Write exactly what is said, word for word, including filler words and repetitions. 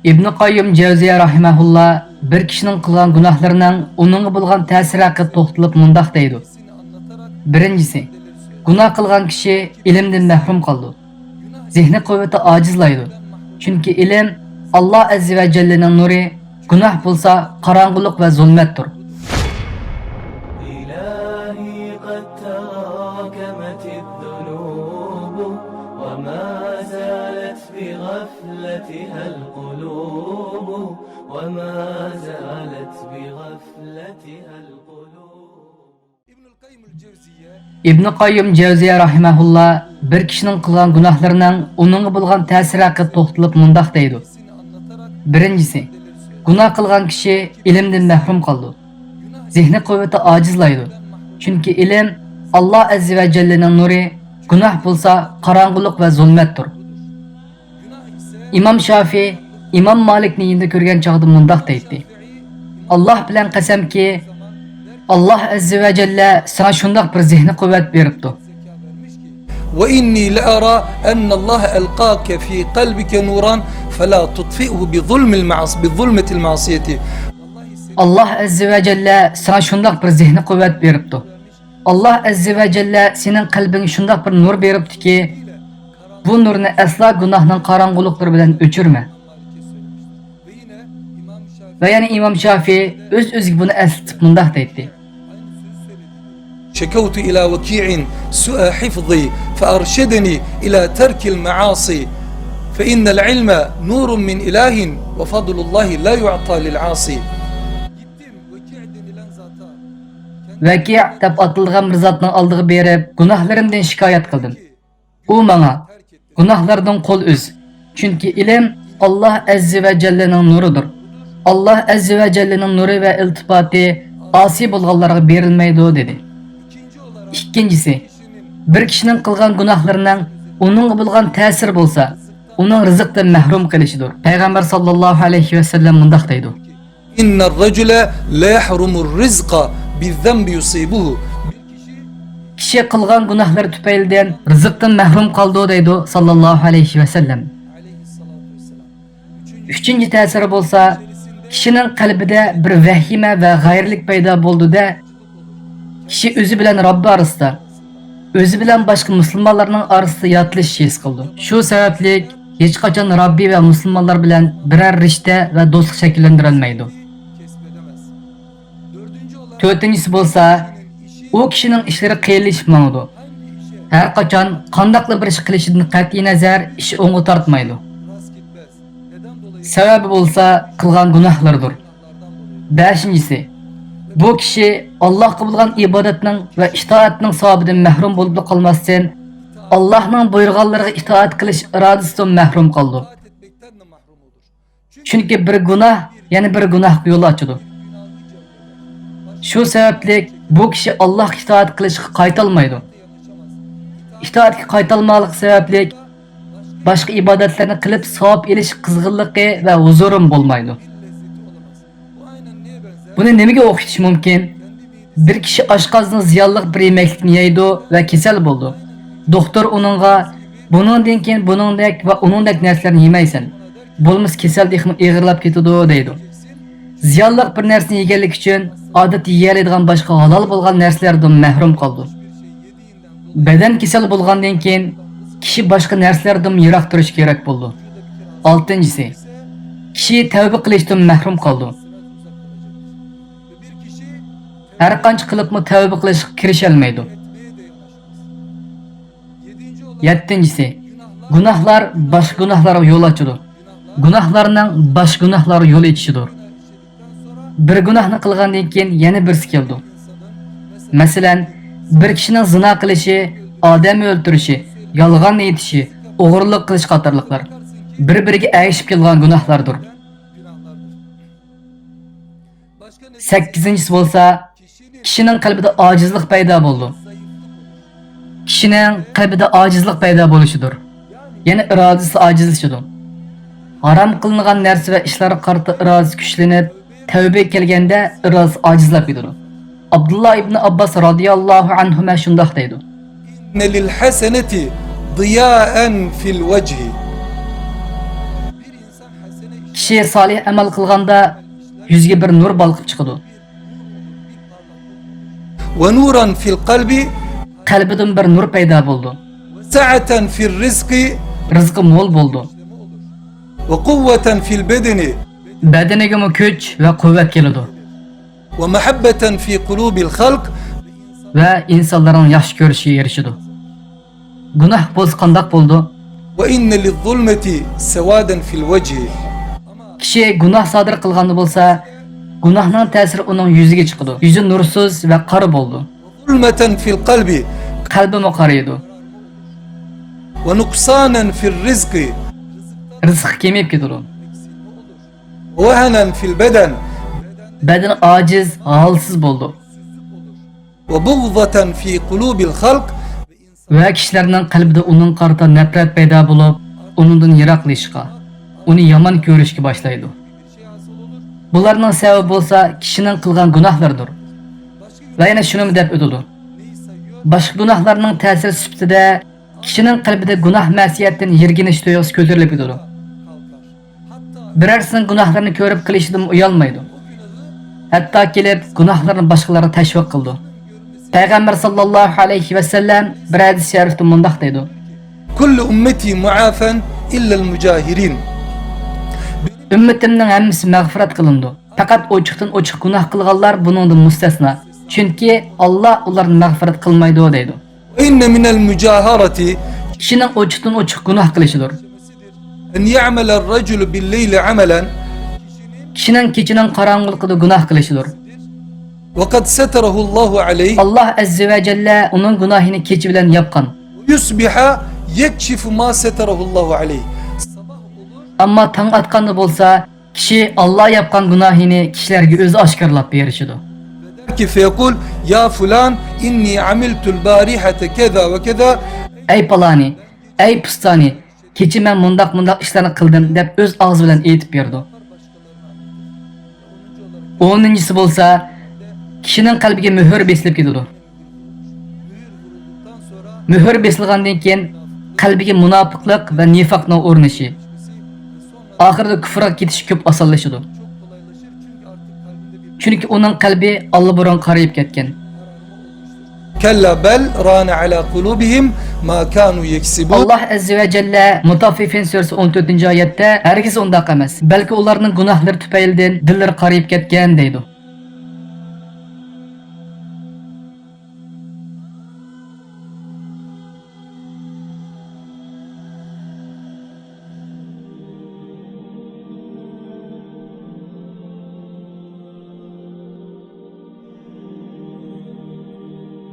ئىبنى قەييىم جەۋزىيە رەھىمەھۇللا بىر كىشىنىڭ قىلغان گۇناھلىرىنىڭ ئۇنىڭغا بولغان تەسىرى ھەققىدە توختىلىپ مۇنداق دەيدۇ: بىرىنچىسى، گۇناھ قىلغان كىشى ئىلىمدىن مەھرۇم قالىدۇ. زېھنى قۇۋۋىتى ئاجىزلايدۇ. چۈنكى ئىلىم ئاللا ئەززە ۋە جەللىنىڭ نۇرى، گۇناھ بولسا قاراڭغۇلۇق ۋە زۇلمەتتۇر. إلهي قد تراكمت الذنوب وما زالت بغفلتها القلوب وما زالت بغفلتها القلوب. ئىبنى قەييىم جەۋزىيە رەھىمەھۇللا بىر كىشىنىڭ قىلغان گۇناھلىرىنىڭ ئۇنىڭغا بولغان تەسىرى ھەققىدە توختىلىپ مۇنداق دەيدۇ: بىرىنچىسى، گۇناھ قىلغان كىشى ئىلىمدىن مەھرۇم قالىدۇ. زېھنى قۇۋۋىتى ئاجىزلايدۇ. چۈنكى ئىلىم ئاللا ئەززە ۋە جەللىنىڭ نۇرى، گۇناھ بولسا قاراڭغۇلۇق ۋە زۇلمەتتۇر. ئىمام شافىي ئىمام مالىكنى يېنىدا كۆرگەن چاغدا مۇنداق دەيتتى: ئاللا بىلەن قەسەمكى، ئاللا ئەززە ۋە جەللە ساڭا شۇنداق بىر زېھنى قۇۋۋەت بېرىپتۇ. وإني لأرى أن الله ألقاك في قلبك نورا فلا تطفئه بظلم المعص-، بظلمة المعصية. ئاللا ئەززە ۋە جەللە ساڭا شۇنداق بىر زېھنى قۇۋۋەت بېرىپتۇ. ئاللا ئەززە ۋە جەللە سېنىڭ قەلبىڭگە شۇنداق بىر نۇر بېرىپتۇكى، بۇ نۇرنى ئەسلا گۇناھنىڭ قاراڭغۇلۇقلىرى بىلەن ئۆچۈرمە. ۋە يەنە ئىمام شافىي ئۆز-ئۆزىگە بۇنى ئەسلىتىپ مۇنداق دەيتتى: شكوت إلى وكيع سوء حفظي فأرشدني إلى ترك المعاصي فإن العلم نور من إله وفضل الله لا يعطى للعاصي. ۋەكىئ دەپ ئاتىلىدىغان بىر زاتنىڭ ئالدىغا بېرىپ گۇناھلىرىمدىن شىكايەت قىلدىم. ئۇ ماڭا، گۇناھلاردىن قول ئۈز. چۈنكى ئىلىم ئاللا ئەززە ۋە جەللىنىڭ نۇرىدۇر. ئاللا ئەززە ۋە جەللىنىڭ نۇرى ۋە ئىلتىپاتى ئاسىي بولغانلارغا بېرىلمەيدۇ، دېدى. ئىككىنچىسى، بىر كىشىنىڭ قىلغان گۇناھلىرىنىڭ ئۇنىڭغا بولغان تەسىرى بولسا، ئۇنىڭ رىزىقتىن مەھرۇم قېلىشىدۇر. پەيغەمبەر ساللاللاھۇ ئەلەيھى ۋەسەللەم مۇنداق دەيدۇ: إن الرجل ليحرم الرزق بالذنب يصيبه. كىشى قىلغان گۇناھلىرى تۈپەيلىدىن رىزىقتىن مەھرۇم قالىدۇ، دەيدۇ ساللاللاھۇ ئەلەيھى ۋەسەللەم. ئۈچىنچى تەسىرى بولسا، كىشىنىڭ قەلبىدە بىر ۋەھىمە ۋە غەيرىيلىك پەيدا بولىدۇ-دە، كىشى ئۆزى بىلەن رەببى ئارىسىدا، ئۆزى بىلەن باشقا مۇسۇلمانلارنىڭ ئارىسىدا ياتلىشىش ھېس قىلىدۇ. شۇ سەۋەبلىك ھېچقاچان رەببى ۋە مۇسۇلمانلار بىلەن بىرەر رىشتە ۋە دوستلۇق شەكىللەندۈرەلمەيدۇ. تۆتىنچىسى بولسا، ئۇ كىشىنىڭ ئىشلىرى قىيىنلىشىپ ماڭىدۇ. ھەرقاچان قانداقلا بىر ئىش قىلىشىدىن قەتئىينەزەر، ئىش ئوڭغا تارتمايدۇ. سەۋەبى بولسا قىلغان گۇناھلىرىدۇر. بەشىنچىسى، بۇ كىشى ئاللاھقا بولغان ئىبادەتنىڭ ۋە ئىتائەتنىڭ ساۋابىدىن مەھرۇم بولۇپلا قالماستىن، ئاللاھنىڭ بۇيرۇغانلىرىغا ئىتائەت قىلىش ئىرادىسىدىن مەھرۇم قالىدۇ. چۈنكى بىر گۇناھ يەنە بىر گۇناھقا يول ئاچىدۇ. شۇ سەۋەبلىك بۇ كىشى ئاللاھقا ئىتائەت قىلىشقا قايتالمايدۇ. ئىتائەتكە قايتالماقلىقى سەۋەبلىك باشقا ئىبادەتلەرنى قىلىپ ساۋاب ئېلىش قىزغىنلىقى ۋە ھۇزۇرىمۇ بولمايدۇ. بۇنى نېمىگە ئوخشىتىش مۇمكىن؟ بىر كىشى ئاشقازىنىغا زىيانلىق بىر يېمەكلىكنى يەيدۇ ۋە كېسەل بولىدۇ. دوختۇر ئۇنىڭغا، بۇنىڭدىن كېيىن بۇنىڭدەك ۋە ئۇنىڭدەك نەرسىلەرنى يېمەيسەن، بولمىسا كېسەل تېخىمۇ ئېغىرلاپ كېتىدۇ، دەيدۇ. زىيانلىق بىر نەرسىنى يېگەنلىكى ئۈچۈن ئادەتتە يېيەلەيدىغان باشقا ھالال بولغان نەرسىلەردىن مەھرۇم قالىدۇ. بەدەن كېسەل بولغاندىن كېيىن كىشى باشقا نەرسىلەردىن يىراق تۇرۇشى كېرەك بولىدۇ. ئالتىنچىسى، كىشى تەۋبە قىلىشتىن مەھرۇم قالىدۇ. ھەر قانچە قىلىپمۇ تەۋبە قىلىشقا كىرىشەلمەيدۇ. يەتتىنچىسى، گۇناھلار باشقا گۇناھلارغا يول ئاچىدۇ. گۇناھلارنىڭ باشقا گۇناھلارغا يول ئېچىشىدۇر. بىر گۇناھنى قىلغاندىن كېيىن يەنە بىرسى كېلىدۇ. مەسىلەن، بىر كىشىنىڭ زىنا قىلىشى، ئادەم ئۆلتۈرۈشى، يالغان ئېيتىشى، ئوغرىلىق قىلىش قاتارلىقلار بىر-بىرىگە ئەگىشىپ كېلىدىغان گۇناھلاردۇر. سەككىزىنچىسى بولسا، كىشىنىڭ قەلبىدە ئاجىزلىق پەيدا بولىدۇ. كىشىنىڭ قەلبىدە ئاجىزلىق پەيدا بولۇشىدۇر. يەنى ئىرادىسى ئاجىزلىشىدۇ. ھارام قىلىنغان نەرسە ۋە ئىشلارغا قارىتا ئىرادىسى كۈچلىنىپ، تەۋبىگە كەلگەندە ئىرادىسى ئاجىزلاپ كېتىدۇ. ئابدۇللا ئىبنى ئابباس رازىياللاھۇ ئەنھۇما شۇنداق دەيدۇ. إن للحسنة ضياء في الوجه. كىشى سالىھ ئەمەل قىلغاندا يۈزىگە بىر نۇر بالقىپ چىقىدۇ. ونورا في القلب قەلبىدىن بىر نۇر پەيدا بولىدۇ. وسعة في الرزق رىزقى مول بولىدۇ. وقوة في البدن بەدىنىگىمۇ كۈچ ۋە قۇۋۋەت كېلىدۇ. ومحبة في قلوب الخلق ۋە ئىنسانلارنىڭ ياخشى كۆرۈشىگە ئېرىشىدۇ. گۇناھ بولسا قانداق بولىدۇ؟ وإن للظلمة سوادا في الوجه كىشى گۇناھ سادىر قىلغاندا بولسا، گۇناھنىڭ تەسىرى ئۇنىڭ يۈزىگە چىقىدۇ. يۈزى نۇرسىز ۋە قارا بولىدۇ. ظلمة في القلب قەلبىمۇ قارىيىدۇ. ونقصانا في الرزق رىزقى كېمىيىپ كېتىدۇ. ووهنا في البدن بەدىنى ئاجىز، ھالسىز بولىدۇ. وبغضة في قلوب الخلق ۋە كىشىلەرنىڭ قەلبىدە ئۇنىڭغا قارىتا نەپرەت پەيدا بولۇپ، ئۇنىڭدىن يىراقلىشىشقا، ئۇنى يامان كۆرۈشكە باشلايدۇ. بۇلارنىڭ سەۋەبى بولسا كىشىنىڭ قىلغان گۇناھلىرىدۇر. ۋە يەنە شۇنىمۇ دەپ ئۆتىدۇ. باشقا گۇناھلارنىڭ تەسىرى سۈپىتىدە كىشىنىڭ قەلبىدە گۇناھ مەسىيەتتىن يىرگىنىش تۇيغۇسى كۆتۈرۈلۈپ كېتىدۇ. بىرەرسىنىڭ گۇناھلىرىنى كۆرۈپ قېلىشىدىنمۇ ئۇيالمايدۇ. ھەتتا كېلىپ گۇناھلىرىنى باشقىلارغا تەشۋىق قىلىدۇ. پەيغەمبەر ساللاللاھۇ ئەلەيھى ۋەسەللەم بىر ھەدىس شەرىفتە مۇنداق دەيدۇ. كل أمتي معافى إلا المجاهرين ئۈممىتىمنىڭ ھەممىسى مەغپىرەت قىلىنىدۇ. پەقەت ئوچۇقتىن ئوچۇق گۇناھ قىلغانلار بۇنىڭدىن مۇستەسنا. چۈنكى ئاللا ئۇلارنى مەغپىرەت قىلمايدۇ دەيدۇ. وإن من المجاهرة كىشىنىڭ ئوچۇقتىن ئوچۇق گۇناھ قىلىشىدۇر. أن يعمل الرجل بالليل عملا كىشىنىڭ كېچىنىڭ قاراڭغۇلۇقىدا گۇناھ قىلىشىدۇر. وقد ستره الله عليه ئاللا ئەززە ۋە جەللە ئۇنىڭ گۇناھىنى كېچە بىلەن ياپقان. ويصبح يكشف ما ستره الله عليه ئەمما تاڭ ئاتقاندا بولسا، كىشى ئاللا ياپقان گۇناھىنى كىشىلەرگە ئۆزى ئاشكارىلاپ بېرىشىدۇ. فيقول يا فلان إني عملت البارحة كذا وكذا ئەي پالانى، ئەي پۇستانى، كېچە مەن مۇنداق مۇنداق ئىشلارنى قىلدىم دەپ ئۆز ئاغزى بىلەن ئېيتىپ بېرىدۇ. ئونىنچىسى بولسا، كىشىنىڭ قەلبىگە مۆھۈر بېسىلىپ كېتىدۇ. مۆھۈر بېسىلغاندىن كېيىن قەلبىگە مۇناپىقلىق ۋە نىفاقنىڭ ئورنىشى، ئاخىرىدا كۇفرغا كېتىش كۆپ ئاسانلىشىدۇ. چۈنكى ئۇنىڭ قەلبى ئاللىبۇرۇن قارىيىپ كەتكەن. كلا بل ران على قلوبهم ما كانوا يكسبون ئاللا ئەززە ۋە جەللە مۇتەففىفىن سۈرىسى ئون تۆتىنچى ئايەتتە، ھەرگىز ئۇنداق ئەمەس، بەلكى ئۇلارنىڭ گۇناھلىرى تۈپەيلىدىن دىللىرى قارىيىپ كەتكەن دەيدۇ.